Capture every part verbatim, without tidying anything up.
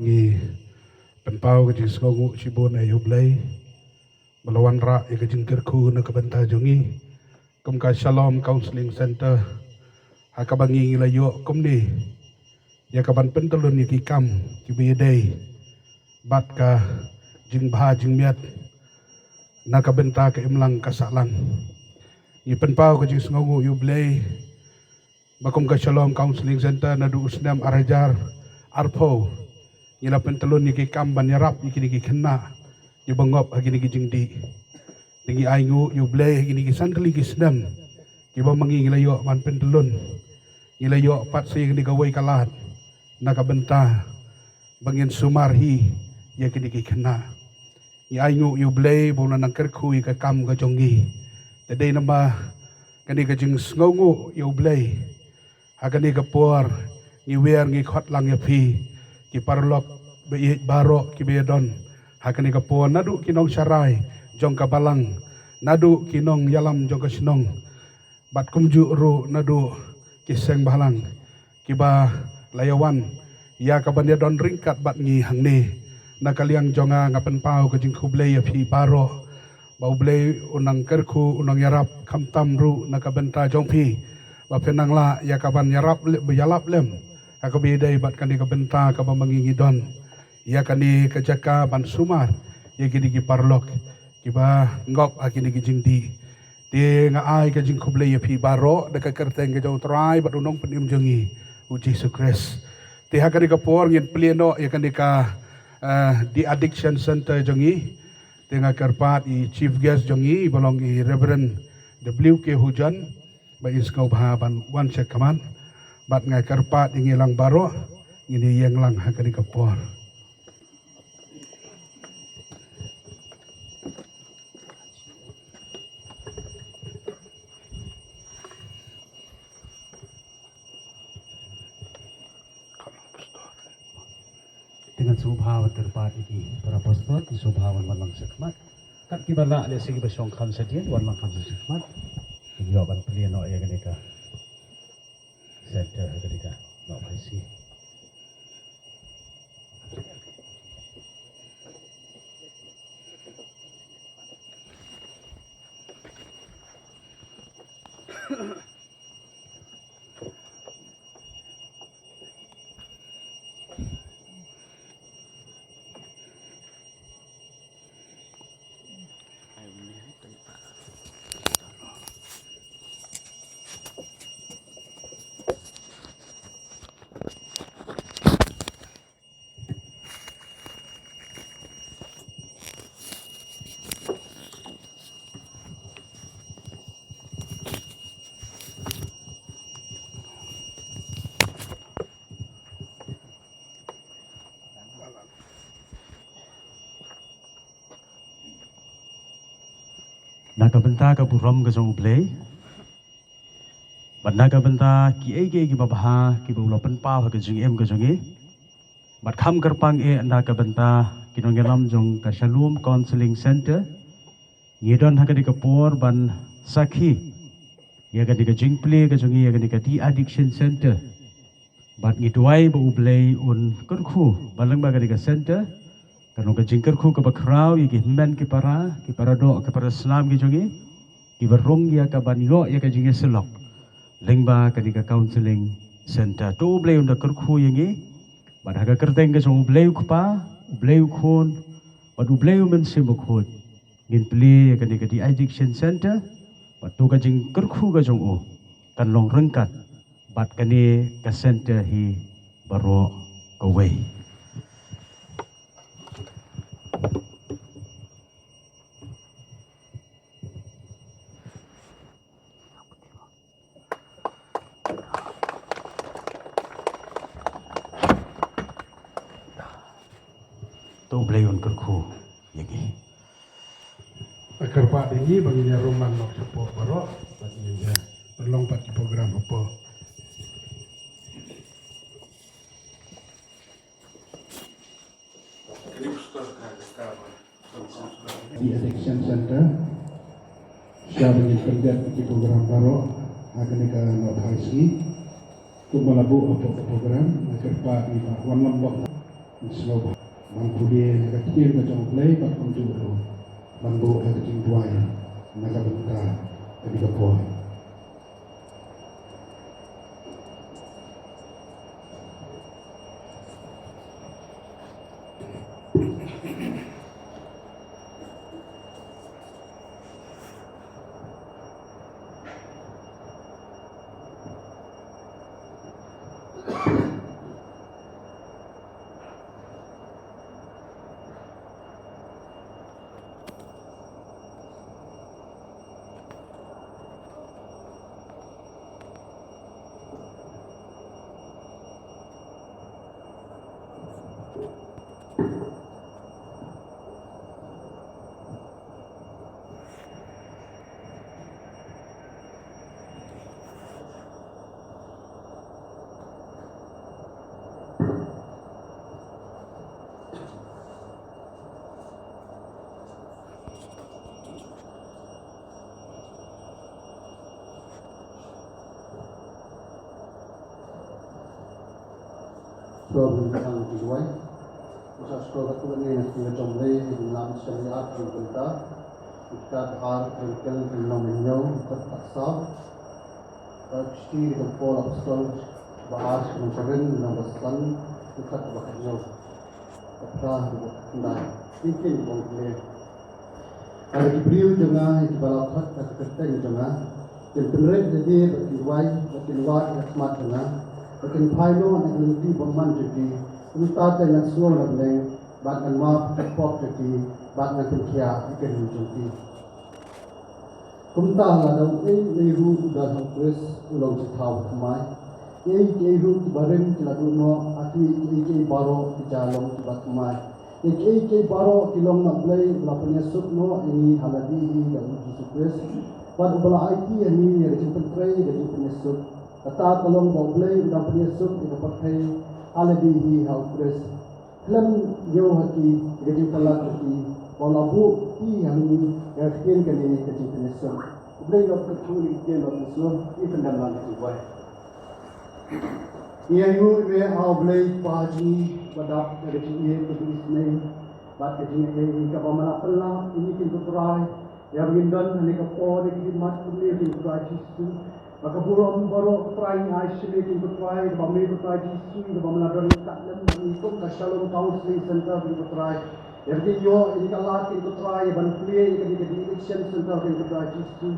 Ngi pynpaw ka jingsngewnguh shibun ïa U Blei ba la wanrah ïa ka jingkyrkhu na ka bynta jong ngi kum ka Shalom Counseling Center. Ha kaba ngi ngi la ïoh kumne ïa ka ban pyntlun ïa ki kam kiba ïadei bad ka jingbha jingmiat na ka bynta ka imlang ka sahlang. Ngi pynpaw ka jingsngewnguh ïa U Blei ba kum ka Shalom Counseling Center naduh u snem ar hajar arphew ngi la pyntlun ïa ki kam ban ïarap ïa kine ki khynnah kiba ngop ha kine ki jingdih. Te ngi ainguh ïa U Blei ha kine ki san tylli ki snem kiba ma ngi ngi la ïoh ban pyntlun, ngi la ïoh pat sa ïa kane kawei ka lad na ka bynta ba ngin sumar hi ïa kine ki khynnah. Ngi ainguh ïa U Blei ba un nang kyrkhu ïa ka kam ka jong ngi. Te dei namar kane ka jingsngewnguh ïa U Blei, ha kane ka por ngi wer ngi khot lang ïa phi ki paralok ba ïeit baroh kiba ïadon ha kane ka por, naduh ki nongsharai jong ka balang, naduh ki nongïalam jong ka shnong, bad kumjuh ruh naduh ki seng bhalang kiba la ïa wan ïa ka ban ïadon ryngkat bad ngi hangne. Na ka liang jong nga nga pynpaw ka jingkhublei ïa phi baroh ba U Blei un nang kyrkhu, un nang ïarap, khamtam ruh na ka bynta jong phi ba phin nang lah ïa ka ban ïarap le-, ïalap lem ha kaba ïadei bad kane ka bynta kaba ma ngi ngi don ïa kane ka jaka ban sumar ïa kine ki paralok kiba ngop ha kine ki jingdih. Te nga ai ka jingkhublei ïa phi baroh da ka kyrteng ka jong U Trai bad U Nongpynim jong ngi, U Jisu Khrist. Te ha kane ka por ngin plie noh ïa kane ka, eh, de-addiction center jong ngi. Te nga kyrpad ïa i chief guest jong ngi ba long i Reverend W K Hujan ba in sngewbha ban wan sha khmat. Bad nga kyrpad ïa ngi lang baroh ngin ïeng lang ha kane ka por. Te ngan sngewbha ban kyrpad ïa ki para pastor, ki sngewbha ban wan lang sha khmat. Kat kiba lah lehse kiba shong kham shadien, wan lang kham sha khmat. Kin ïoh ban plie noh ïa kane ka center ha kane ka Nohphaishi. Na ka bynta ka burom ka jong U Blei, bad na ka bynta kiei kiei kiba bha kiba u la pynpaw ha ka jingim ka jong ngi. Bad kham kyrpang eh na ka bynta ki nongïalam jong ka Shalom Counseling Center, ngi don ha kane ka por ban sakhi ïa kane ka jingplie ka jong ngi ïa kane ka de-addiction center. Bad ngi duwai ba U Blei un kyrkhu ba lyngba kane ka center kan long ka jingkyrkhu kaba khraw ïa ki hynmen ki para, ki para doh, ki para snam ki jong ngi, kiba rung ïa ka ban ïoh ïa ka jingïasyllok lyngba kane ka counseling center. To U Blei un da kyrkhu ïa ngi, bad ha ka kyrteng ka jong U Blei U Kpa, U Blei U Khun, bad U Blei U Mynsiem Bakhuid, ngin plie ïa kane ka de-addiction center, bad to ka jingkyrkhu ka jong u kan long ryngkat bad kane ka center hi baroh kawei. To U Blei un kyrkhu ïa ngi. Kyrpad ïa ngi ba ngin ïa rung lang noh shapoh baroh, bad ngin ïa pynlong pat ki program hapoh. De-addiction center. Shwa ba ngin pyndep ki program baroh ha kane ka Nohphaishi. Kumba la buh hapoh ka program, nga kyrpad ïa i Bah Wanlambok. Sngewbha ban pule na ka ktien ka jong U Blei bad kumjuh ruh ban buh ïa ka jingduwai na ka bynta kane ka por. Shuwa ban ïa ka jingduwai, nga sa sngewbha katto katne na ka bynta jong U Blei, ïa ka jinglam sha ïa ka bynta ka Ar Korinth ka lynnong ba hynñiew, dkhot ba saw. Ka shithi ka jong u Paul Apostol ba ar sha ki nong Korinth, lynnong ba san, dkhot ba hynñiew. Ka phra ruh ka khyndai. Kin kin ong kine. Ba la ki briew jong nga, ïa kiba la khot da ka kyrteng jong nga, kin pynrit lade bad kin duwai bad kin wad ïa ka khmat jong nga, bad kin phai noh na ka lynti bymman jong ki. Kumta te ngan sngew na bneng bad ngan map ïa ka pop jong ki bad ngan pynkhiah ïa ka ri jong ki. Kumta lada uei uei ruh u don ha u Khrist, u long jingthaw thymmai. Kiei kiei ruh kiba rim ki la duh noh, ha kiwei kiei kiei baroh ki la long kiba thymmai. Ïa kiei kiei baroh ki long na U Blei uba la pynïasuk noh ïa ngi ha lade hi da u Jisu Khrist, bad uba la aiti ïa ngi ïa ka jingpyntrei ïa ka jingpynïasuk. Kata ka long ba U Blei u dang pynïasuk ïa ka pyrthei ha lade hi ha u Khrist. Khlem ñiew ha ki ïa ka jingpalat jong ki, ba u la buh ki ha ngi ïa ka ktien kane ka jingpynïasuk. U Blei un kyrkhu ïa ka ktien ba u mynsngew. Ngi pyndem lang ka jingduwai. Ngi ainguh ïa me, A Blei Kpa jong ngi, ba dap ïa ka jingïeit kaba isynei bad ka jingïeit kaba me la pynlap ïa ngi, ko Trai, ïa ba ngin don ha kane ka por, ha kane ka khmat kumne, ko Trai Jisu. Ba ka burom baroh, ko Trai, ngi ai sha me, ko Trai, ba me, ko Trai Jisu, ba me la don ryngkat lem bad ngi kum ka Shalom Counseling Center, ko Trai. Ïa ba ngin ïoh ïa ka lad, ko Trai, ïa ban plie ïa kane ka dedication center, ko Trai Jisu.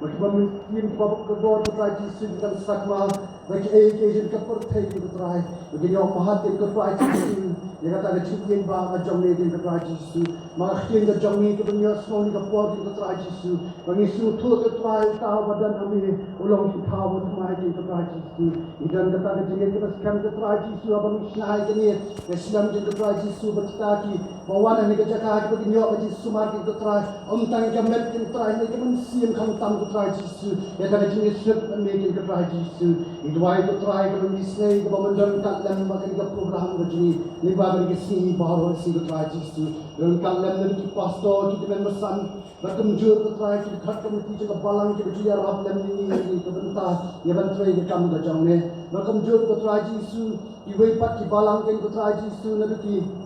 Ba kiba mynsiem, kiba kordor, ko Trai Jisu, ki dang sakma, ba kiei kiei jong ka pyrthei, ko Trai, ba kin ïoh maham, ko Trai Jisu, ïa kata ka jingïeit ba ka jong me, ko Trai Jisu. Ma ka ktien ka jong me kaba ngi ïohsngew ha kane ka por, ko Trai Jisu, ba ngi sngewthuh, ko Trai, uta uba don ha me u long jingthaw thymmai, ko Trai Jisu. Ngi don kata ka jingngeit kaba skhem, ko Trai Jisu, haba ngi shna ïa kane ka snem, ko Trai Jisu, ba kita ki ba wan ha kane ka jaka, kiba kin ïoh ka jingsumar, ko Trai, ym tang ïa ka met, ko Trai, hynrei ka mynsiem khamtam, ko Trai Jisu, ïa kata ka jingïasuk bad me, ko Trai Jisu. Ngi duwai, ko Trai, kaba isynei, kaba men don ryngkat lem bad kane ka program ka jong ngi, lyngba kane ka sngi baroh shi, ko Trai Jisu. Don ryngkat lem na ki pastor, ki tymmen basan, bad kumjuh, ko Trai, ki dkhot komiti jong ka balang kiba ju ïarap lem ïa ngi ha kane ka bynta ïa ban trei ïa ka kam ka jong me. Bad kumjuh, ko Trai Jisu, kiwei pat ki balang, ko Trai Jisu, naduh ki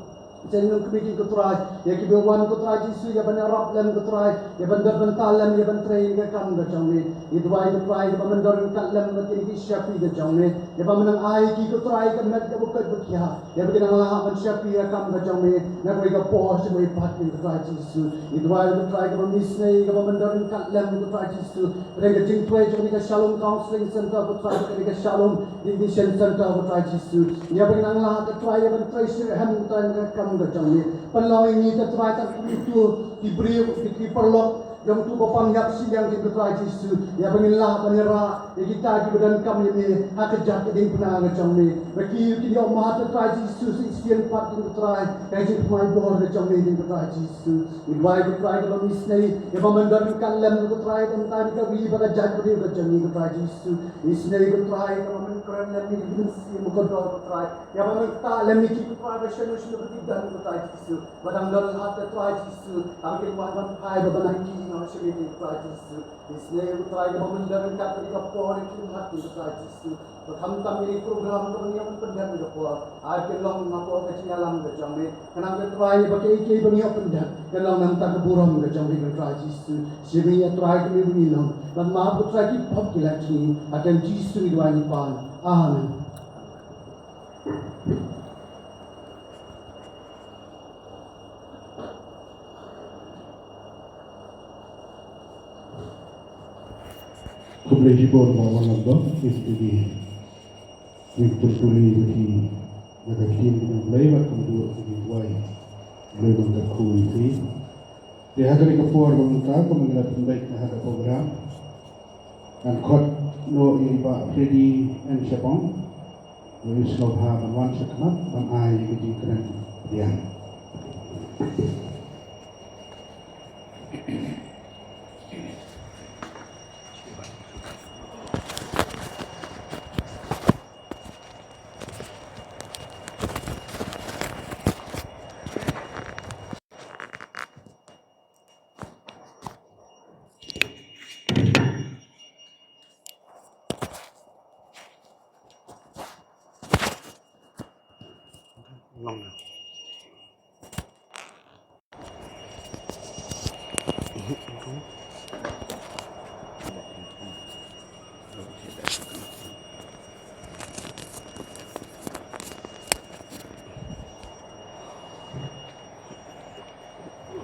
seng nongkmie, ko Trai, ïa kiba wan, ko Trai Jisu, ïa ban ïarap lem, ko Trai, ïa ban don bynta lem ïa ban trei ïa ka kam ka jong me. Ngi duwai, ko Trai, ïa ba men don ryngkat lem bad kine ki shakri ka jong me, ïa ba men nang ai ïa ki, ko Trai, ka met kaba koit ba khiah, ïa ba kin nang lah ban shakri ïa ka kam ka jong me na kawei ka por sha kawei pat, ko Trai Jisu. Ngi duwai, ko Trai, kaba isynei, kaba men don ryngkat lem, ko Trai Jisu, ha kane ka jingtrei jong kane ka Shalom Counseling Center, ko Trai, kane ka Shalom Dedication Center, ko Trai Jisu. Ïa ba kin nang lah, ko Trai, ïa ban trei shitrhem, ko Trai, na ka kam ka jong me. Pynlong ïa ngi, ko Trai, tang kum uto u briew, ki, ki paralok jong uto u bapang ïap shiliang, ko Trai Jisu. Ïa ba ngin lah ban ïarap ïa kita kiba donkam ïa me ha ka jaka diengphna ka jong me. Ba ki, kin ïoh maham, ko Trai Jisu, shisien pat, ko Trai, ha ka jingthymmai bor ka jong me, ko Trai Jisu. Ngi duwai, ko Trai, kaba isynei, ïa ba men don ryngkat lem, ko Trai, ha kane ka ri bad ka jaitbynriew ka jong ngi, ko Trai Jisu. Isynei, ko Trai, kaba men kren lem ïa ki mynsiem bakordor, ko Trai, ïa ba men ktah lem ïa ki, ko Trai, ba shano shano ba ki don, ko Trai Jisu, ba dang don lad, ko Trai Jisu, ba kin wan ban phai, ba ban ai ki Nga sngewbha ïa U Trai Jisu, isynei ïa U Trai kaba mynta ryngkat bad ïa ka por ïa ki mat ïa U Trai Jisu. Ba khamtam ïa ki program kaba ngi ïa pyndep ïa ka por, ai pynlong nga por ka jingïalam ka jong me. Khnang ba Trai ïa ba kiei kiei ba ngi ïa pyndep kan long na ka bynta ka burom ka jong me, U Trai Jisu. Shim ïa Trai ka me ba ngi long. Ban map, U Trai, ki pop ki lait jong ngi. Ha ka kyrteng Jisu ngi duwai ngi pan. Amen. Khublei shibun ïa u Myntdu, ki studi. Ngi pynpule ïa ki, ïa ka ktien ka jong U Blei, bad kumjuh ïa ki duwai. U Blei un kyrkhu ïa phi. Te ha kane ka por ba mynta, kumba ngi la pynbeit ha ka program, ngan khot noh ïa i Bah Freddy N Shabong. Ngi sngewbha ban wan sha khmat ban ai ïa ka jingkren pdiang.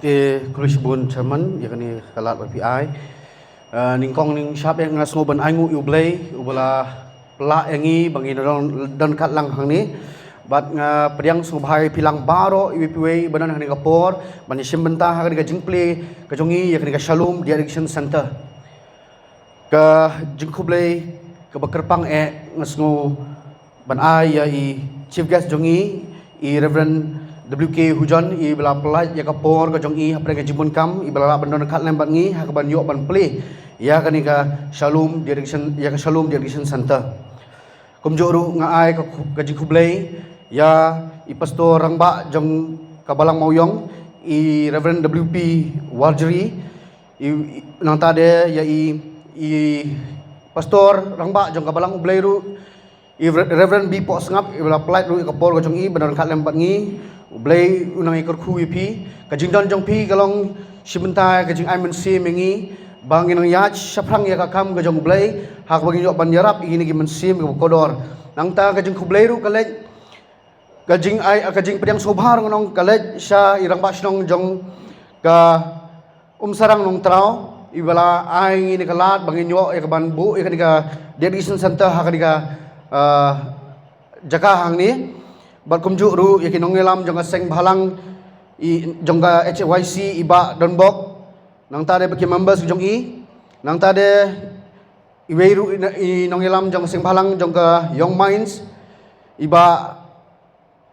Te khublei shibun chairman ïa kane ka lad ba phi ai. Eh, nyngkong nyngshap eh nga sngew ban ai nguh ïa U Blei uba la pynlah ïa ngi ba ngin don, don ryngkat lang hangne. Bad nga pdiang sngewbha ïa phi lang baroh iwei pa iwei ba don hangne ha kane ka por ban ïashim bynta ha kane ka jingplie ka jong ngi ïa kane ka Shalom De-Addiction Center. Ka jingkhublei kaba kyrpang eh nga sngew ban ai ïa i chief guest jong ngi, i Reverend W K Hujon, iba la pynlait ïa ka por ka jong i hapdeng ka jingbunkam, iba la lah ban don ryngkat lem bad ngi ha kaban ïoh ban plie ïa kane ka Shalom De-Addiction, ïa ka Shalom De-Addiction Center. Kumjuh ruh nga ai ka khu-, ka jingkhublei ïa i Pastor Rangbah jong ka Balang Mawïong, i Reverend W P Warjri, i, i, nangta de ïa i, i Pastor Rangbah jong ka Balang U Blei ruh, i Re-, Reverend B Pohsngap, iba la pynlait ruh ïa ka por ka jong i ban don ryngkat lem bad ngi. U Blei un nang ïakyrkhu ïa phi. Ka jingdon jong phi ka long shim bynta ka jingai mynsiem ïa ngi ba ngin nang ïaid shaphrang ïa ka kam ka jong U Blei ha kaba ngin ïoh ban ïarap ïa kine ki mynsiem kiba kordor. Nangta ka jingkhublei ruh ka leit, ka jingai, ka jingpdiang sngewbha ruh ngan ong ka leit sha i Rangbah Shnong jong ka Umsarang Nongtraw, iba la ai ngi kane ka lad ba ngin ïoh ïa kaban buh ïa kane ka De-Addiction Center ha kane ka, ah, jaka hangne. Bad kumjuh ruh ïa ki nongïalam jong ka seng bhalang, i, jong ka H Y C, i Bah Donbok. Nangta de bad ki members jong i. Nangta de iwei ruh i, i nongïalam jong ka seng bhalang jong ka Young Minds, i Bah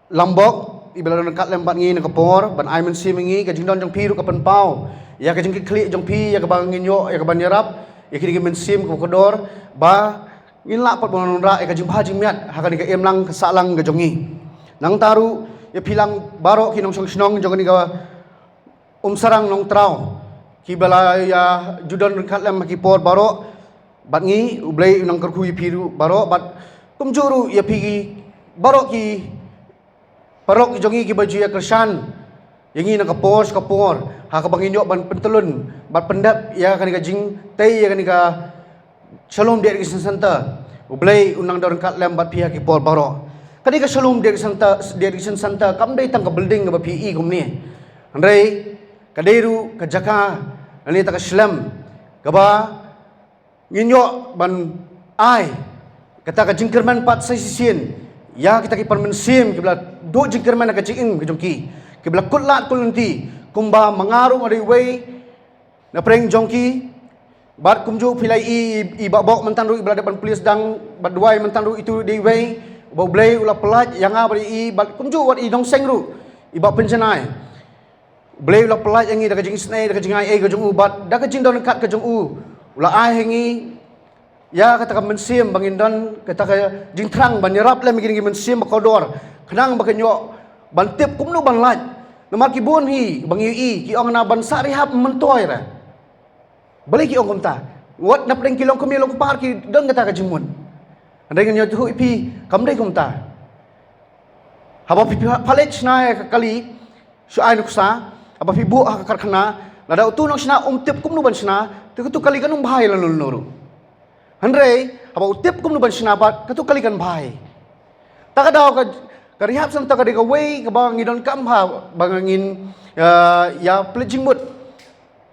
Lambok, iba la don ryngkat lem bad ngi ha kane ka por ban ai mynsiem ïa ngi. Ka jingdon jong phi ruh ka pynpaw ïa ka jingkitkhlieh jong phi ïa kaba ngin ïoh ïa kaban ïarap ïa kine ki mynsiem kiba kordor ba ngin lah pat ban wanrah ïa ka jingbha jingmiat ha kane ka imlang ka sahlang ka jong ngi. Nangta ruh ïa phi lang baroh ki nongshong shnong jong kane ka Umsarang Nongtraw, kiba la ïa ju don ryngkat lem ha ki por baroh bad ngi. U Blei un nang kyrkhu ïa phi ruh baroh, bad kumjuh ruh ïa phi ki baroh ki parok ki jong ngi kiba ju ïa kyrshan ïa ngi na ka por sha ka por ha kaba ngin ïoh ban pyntlun bad pyndep ïa kane ka jingtei ïa kane ka Shalom De-Addiction Center. U Blei un nang don ryngkat lem bad phi ha ki por baroh. Kane ka Shalom De-Addiction Center, De-Addiction Center kam dei tang ka building kaba phi i kumne. Hynrei ka dei ruh ka jaka lane kata ka shlem kaba ngin ïoh ban ai kata ka jingkyrmen pat sa shisien ïa kita ki pan mynsiem kiba la duh jingkyrmen ha ka jingim ka jong ki, kiba la kut lad kut lynti. Kumba ma nga ruh nga dei uwei na pdeng jong ki. Bad kumjuh phi la i, i Bah Bok mynta ruh iba la dep ban plie sdang, Bah Duwai mynta ruh, itu dei uwei uba U Blei u la pynlait ïa nga bad i, bad kumjuh wat i Nongseng ruh, i Bah Pynjanai. U Blei u la pynlait ïa ngi da ka jingisynei, da ka jingai ei ka jong u, bad da ka jingdon ryngkat ka jong u, u la ai ha ngi ïa kata ka mynsiem ba ngin don kata ka jingthrang ban ïarap lem ïa kine ki mynsiem ba kordor, khnang ba kin ïoh ban tip kumno ban lait. Namar ki bun hi ba ngi ïohi ki ong na ban sah rehab myntoi re. Balei ki ong kumta? Wat napdeng ki longkmie longkpar ki don kata ka jingmut. Hynrei ngan ïathuh ïa phi, kam dei kumta. Haba phi pha-, pha leit shna ïa ka kali shu ai nuksa, haba phi buh ha ka karkhana, lada utu u nongshna um tip kumno ban shna, te katu ka kali kan ym bha ïa lano lano ruh. Hynrei haba u tip kumno ban shna pat, katu ka kali kan bha. Ta ka daw ka, ka rehab centre ka dei kawei kaba ngi donkam ha, ba ngin, ah, ïa pynleit jingmut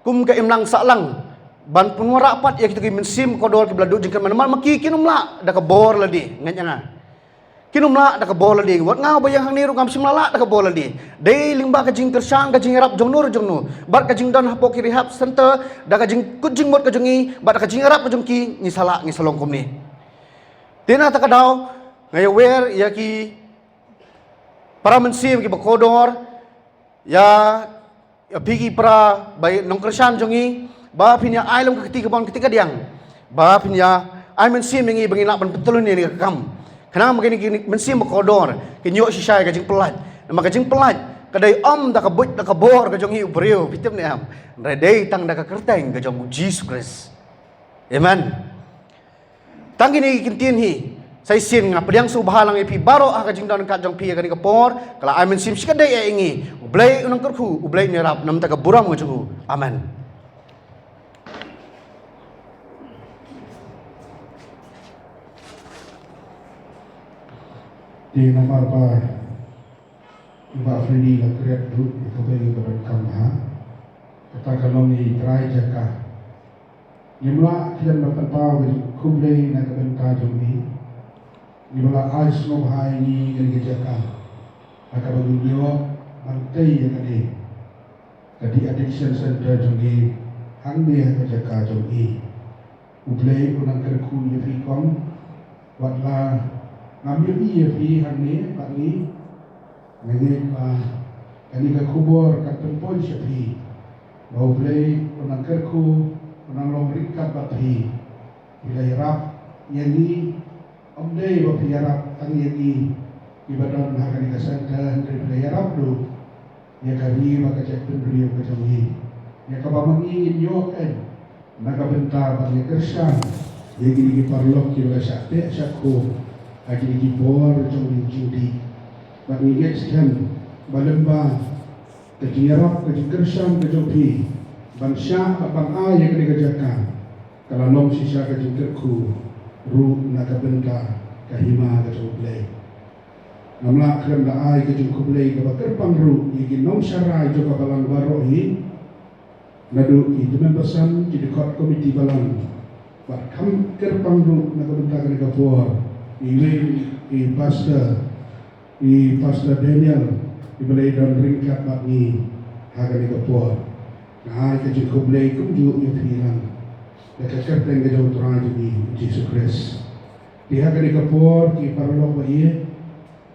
kum ka imlang sahlang ban pynwanrah pat ïa kito ki mynsiem kordor kiba la duh jingkyrmen. Namar ma ki kin ym lah da ka bor lade, ngeit ïa nga. Kin ym lah da ka bor lade. Wat nga uba ïeng hangne ruh ngam shym la lah da ka bor lade. Dei lyngba ka jingkyrshan, ka jingïarap jong no re jong no, bad ka jingdon hapoh ki rehab centre, da ka jingkut jingmut ka jong ngi bad da ka jingïarap ka jong ki, ngi sa lah, ngi sa long kumne. Te na kata ka daw nga ïawer ïa ki para mynsiem kiba kordor, ïa, ïa phi ki para ba nongkyrshan jong ngi, ba phin ïa ai lem ka kti ka bor ka kti ka diang, ba phin ïa ai mynsiem ïa ngi ba ngin lah ban pyntylun ïa kane ka kam. Khnang ba kine ki mynsiem ba kordor kin ïoh shisha ïa ka jingpyllait. Namar ka jingpyllait ka dei ym da ka buit da ka bor ka jong ngi u briew, phi tip ne em? Hynrei dei tang da ka kyrteng ka jong u Jisu Khrist. Amen. Tang kine ki ktien hi sa shisien, nga pdiang sngewbha lang ïa phi baroh ha ka jingdon ryngkat jong phi ha kane ka por. Ka la ai mynsiem shikatdei ïa ngi. U Blei un nang kyrkhu, U Blei un ïarap, na ka bynta ka burom ka jong u. Amen. Te namar ba i Bah Freddy la kren ruh ïa kaba ïa kaba donkam ha kata ka long ïa i trai jaka. Ngim lah khlem da pynpaw ka jingkhublei na ka bynta jong i. Iba la ai sngewbha ïa ngi kane ka jaka ha kaba ngin ïoh ban tei ïa kane ka de-addiction center jong ngi hangne ha ka jaka jong i. U Blei un nang kyrkhu ïa phi kong. Wat la ngam ïohi ïa phi hangne bad ngi, nga ngeit ba kane ka khubor kan pynpoi sha phi ba U Blei un nang kyrkhu, un nang long ryngkat bad phi. Phi la ïarap ïa ngi, ym dei ba phi ïarap tang ïa ngi kiba don ha kane ka center, hynrei phi la ïarap ruh ïa ka ri bad ka jaitbynriew ka jong ngi, ïa kaba ma ngi ngin ïoh em na ka bynta ban ïa kyrshan ïa kine ki paralok kiba la shah teh shah khum ha kine ki por jong ngi jingdih. Bad ngi ngeit skhem ba lyngba ka jingïarap, ka jingkyrshan ka jong phi ban shah bad ban ai ïa kane ka jaka, ka la long shisha ka jingkyrkhu ruh na ka bynta ka hima ka jong U Blei. Ngam lah khlem da ai ka jingkhublei kaba kyrpang ruh ïa ki nongsharai jong ka balang baroh hi, naduh ki tymmen basan, ki dkhot komiti balang, bad kham kyrpang ruh na ka bynta kane ka por, iwei i pastor, i Pastor Daniel, iba la don ryngkat bad ngi ha kane ka por. Nga ai ka jingkhublei kumjuh ïa phi lang da ka kyrteng ka jong U Trai jong ngi Jisu Khrist. Te ha kane ka por ki paralok ba ïeit,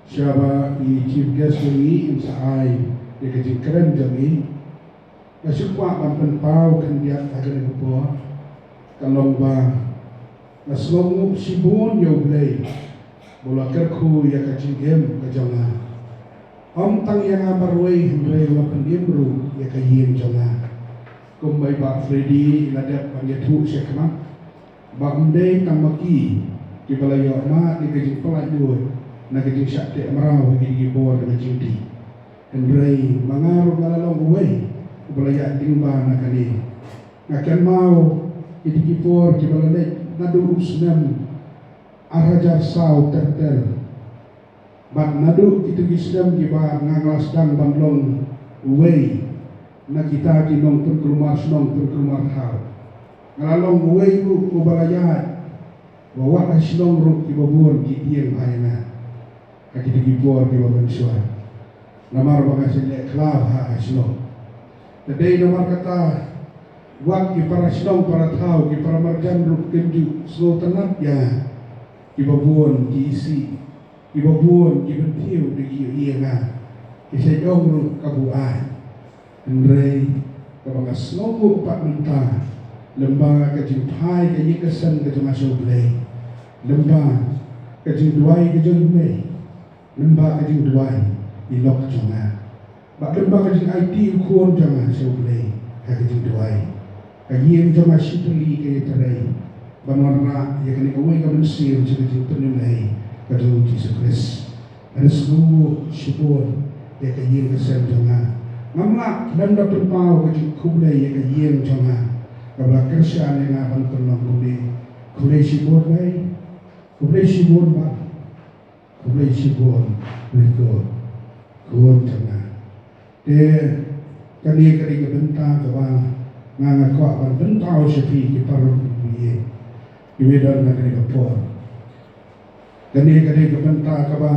shaba i chief guest jong ngi in sa ai ïa ka jingkren jong ngi, nga shu kwah ban pynpaw khyndiat ha kane ka por. Ka long ba nga sngewnguh shibun ïa U Blei ba u la kyrkhu ïa ka jingim ka jong nga. Ym tang ïa nga marwei hynrei u la pynim ruh ïa ka ïing jong nga. Kumba i Bah Freddy i la dep ban ïathuh shakhmat, ba ym dei tang ma ki kiba la ïoh mad ïa ka jingpyllait luid na ka jingshah teh mraw ha kine ki por ka jingdih. Hynrei ma nga ruh nga la long uwei uba la ïaid lyngba na kane. Nga kynmaw ïa kine ki por kiba la leit naduh u snem ar hajar saw ter ter. Bad naduh kito ki snem kiba nga, nga la sdang ban long uwei na kita ki nongpynkulmar shnong pynkulmar thaw, nga la long uwei ruh uba la ïaid ba wat ha shnong ruh kiba bun ki tieng bha ïa nga ha kito ki por kiba mynshuwa. Namar ba nga shu leh khlaw ha, ha shnong. Te dei namar kata wat ki para shnong para thaw, ki para marjan ruh kim ju sngewtynnat ïa nga. Kiba bun ki isih, kiba bun ki bynthiew da ki ïohi ïa nga, ki sa ong ruh ka buaid. Hynrei kaba nga sngewnguh pat mynta, lyngba ka jingphai ka ïing ka sem ka jong nga sha U Blei, lyngba ka jingduwai ka jong i mei, lyngba ka jingduwai i lok jong nga, bad lyngba ka jingaiti u khun jong nga sha U Blei ha ka jingduwai. Ka ïing jong nga shi tylli ka ïatrei ban wanrah ïa kane kawei ka mynsiem jong ka jingpynïoh ka jong u Jisu Khrist. Nga sngewbha shibun ïa ka ïing ka sem jong nga. Ngam lah lem da pynpaw ka jingkhublei ïa ka ïing jong nga kaba la kyrshan ïa nga ban pynlong kumne. Khublei shibun, mei. Khublei shibun, bah. Khublei shibun, mei ko. Khun jong nga. Te kane ka dei ka bynta kaba nga, nga kwah ban pynpaw sha phi ki paralok, phi kiba don ha kane ka por. Kane ka dei ka bynta kaba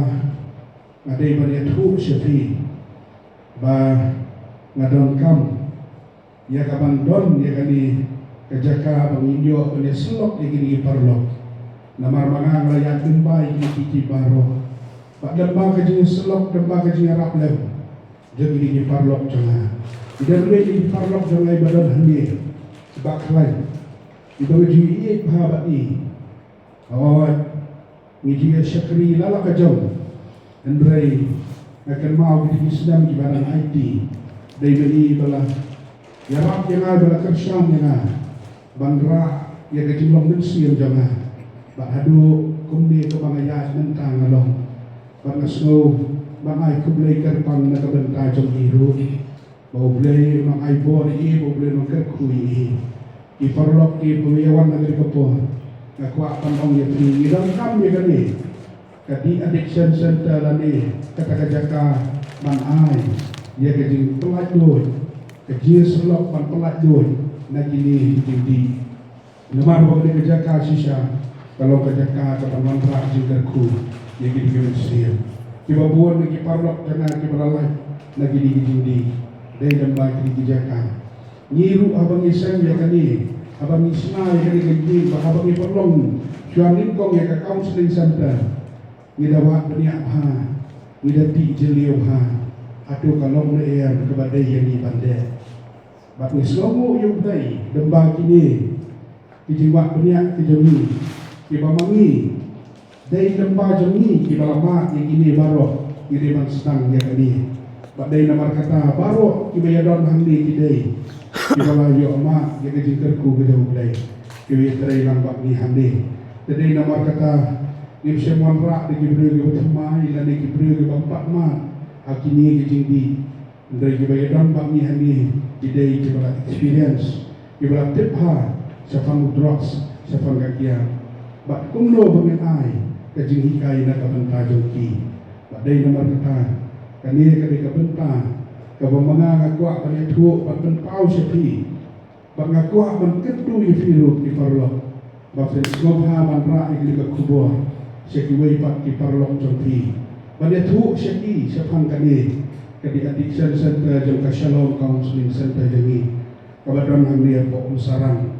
nga dei ban ïathuh sha phi ba nga donkam ïa ka ban don ïa kane ka jaka ba ngin ïoh ban ïasyllok ïa kine ki paralok. Namar ma nga, nga la ïaid lyngba ïa kine ki, ki baroh. Bad lyngba ka jingïasyllok, lyngba ka jingïarap lem jong kine ki paralok jong nga, ki don ruh ki paralok jong nga ba don hangne sha ba khlaiñ, kiba nga ju ïeit bha bad i. Hooid, ngi ju ïa shakri la la ka jong. Hynrei nga kynmaw kine ki snem kiba dang aiti, dei ma i ba la ïarap ïa nga, ba la kyrshan ïa nga ban rah ïa ka jinglong mynsiem jong nga. Bad haduh kumne kumba nga ïaid mynta nga long. Bad nga sngew ban ai khublei kyrpang na ka bynta jong i ruh, ba U Blei un ai bor ïa i, ba U Blei un kyrkhu ïa i. Ki paralok kiba ïa wan ha kane ka por, nga kwah ban ong ïa phi, ngi donkam ïa kane ka de-addiction center lane kata ka jaka ban ai ïa ka jingpynlait duh, ka jingïasyllok ban pynlait duh na kine ki jingdih. Namar ba kane ka jaka shisha ka long ka jaka ka ban wanrah jingkyrkhu ïa kine ki mynsiem. Kiba bun na ki paralok jong nga kiba la lait na kine ki jingdih dei lyngba kine ki jaka. Ngi ruh haba ngi seng ïa kane, haba ngi shna ïa kane ka jingdih, bad haba ngi pynlong shuwa nyngkong ïa ka counseling center, ngi da wad bniah bha, ngi da tih jylliew bha. Hato ka long ne em kaba dei ïa ngi ban dei? Bad ngi sngewnguh ïa U Blei lyngba kine ki jingwad bniah ki jong ngi, kiba ma ngi, dei lyngba jong ngi kiba la mad ïa kine baroh, ngi dei ban sdang ïa kane. Bad dei namar kata baroh kiba ïa don hangne ki dei kiba la ïoh mad ïa ka jingkyrkhu ka jong U Blei, kiba ïa trei lang bad ngi hangne. Te dei namar kata ngim shym wanrah da ki briew kiba thymmai lane ki briew kiba pat mad ha kine ki jingdih. Hynrei kiba ïa don bad ngi hangne ki dei kiba la experience, kiba la tip bha shaphang u drugs, shaphang ka kiad. Bad kumno ba ngin ai ka jinghikai na ka bynta jong ki. Bad dei namar kata kane ka dei ka bynta kaba ma nga nga kwah ban ïathuh, ban pynpaw sha phi. Bad nga kwah ban kyntu ïa phi ruh ki paralok ba phin sngewbha ban rah ïa kane ka khubor sha kiwei pat ki paralok jong phi, ban ïathuh sha ki shaphang kane ka de-addiction center jong ka Shalom Counseling Center jong ngi, kaba don hangne hapoh Umsarang.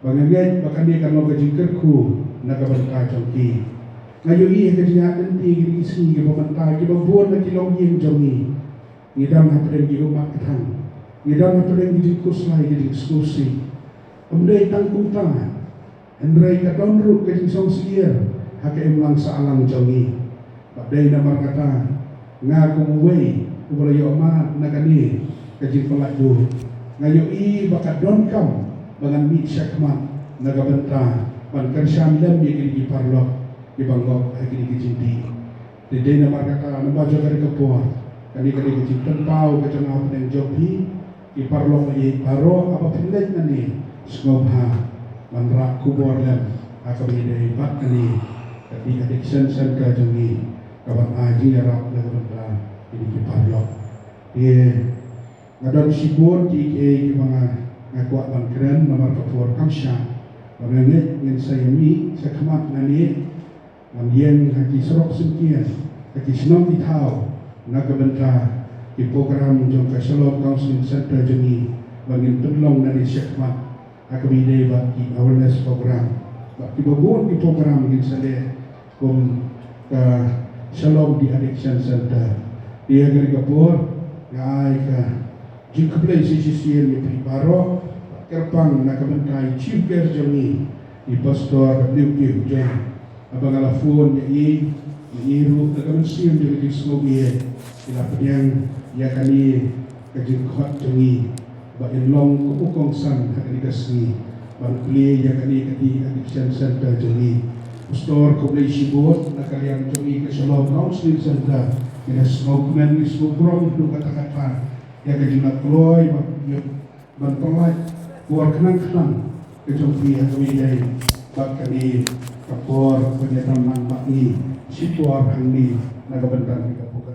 Ba nga ngeit ba kane kan long ka jingkyrkhu na ka bynta jong ki. Nga ïohi ha ka jingïaid lynti kine ki sngi kiba mynta, kiba bun na ki longïing jong ngi, ngi don hapdeng ki ummat kthang, ngi don hapdeng ki jingkhuslai, ki jingsngewsih. Ym dei tang kumta, hynrei ka don ruh ka jingsngewsih ha ka imlang sahlang jong ngi. Bad dei namar kata nga kum uwei uba la ïoh mad na kane ka jingpynlait duh, nga ïohi ba ka donkam ba ngan mih shakhmat na ka bynta ban kyrshan lem ïa kine ki paralok kiba ngop ha kine ki jingdih. Te dei namar kata, namar jong kane ka por, kane ka dei ka jingpynpaw ka jong nga hapdeng jong phi ki paralok ïeit baroh, haba phin leit nangne, sngewbha ban rah khubor lem ha kaba ïadei bad kane ka de-addiction center jong ngi, kaban ai jingïarap na ka bynta kine ki paralok. Te nga don shibun kiei kiei kiba nga, nga kwah ban kren, namar ka por kam shah. Bad nga ngeit ngin sa ïamih shakhmat nangne, ban ïeng ha ki surok syngkien, ha ki shnong ki thaw, na ka bynta ki program jong ka Shalom Counseling Center jong ngi, ba ngin pynlong nangne shakhmat ha kaba ïadei bad ki awareness program. Bad kiba bun ki program ngin sa leh kum ka Shalom De-Addiction Center. Te ha kane ka por nga ai ka jingkhublei shisien ïa phi baroh, kyrpang na ka bynta i Chief Guest jong ngi, i Pastor W K Hujai, haba nga la phone ïa i, ïa i ruh na ka mynsiem jong ka jingsngewbha, i la pdiang ïa kane ka jingkhot jong ngi. ba in long kum u kongsan ha kane ka sngi ban plie ïa kane ka de-addiction center jong ngi. Pastor, khublei shibun na ka liang jong ngi ka Shalom Counseling Center, ngi da sngewkmen, ngi sngewburom ha kata ka kyrteng ïa ka jingïaid kloi ban ïoh ban pynlait por khnang khnang ka jong phi ha kawei ka dei bad kane ka por ban ïadon lang bad ngi shipor hangne na ka bynta ka pyrthei.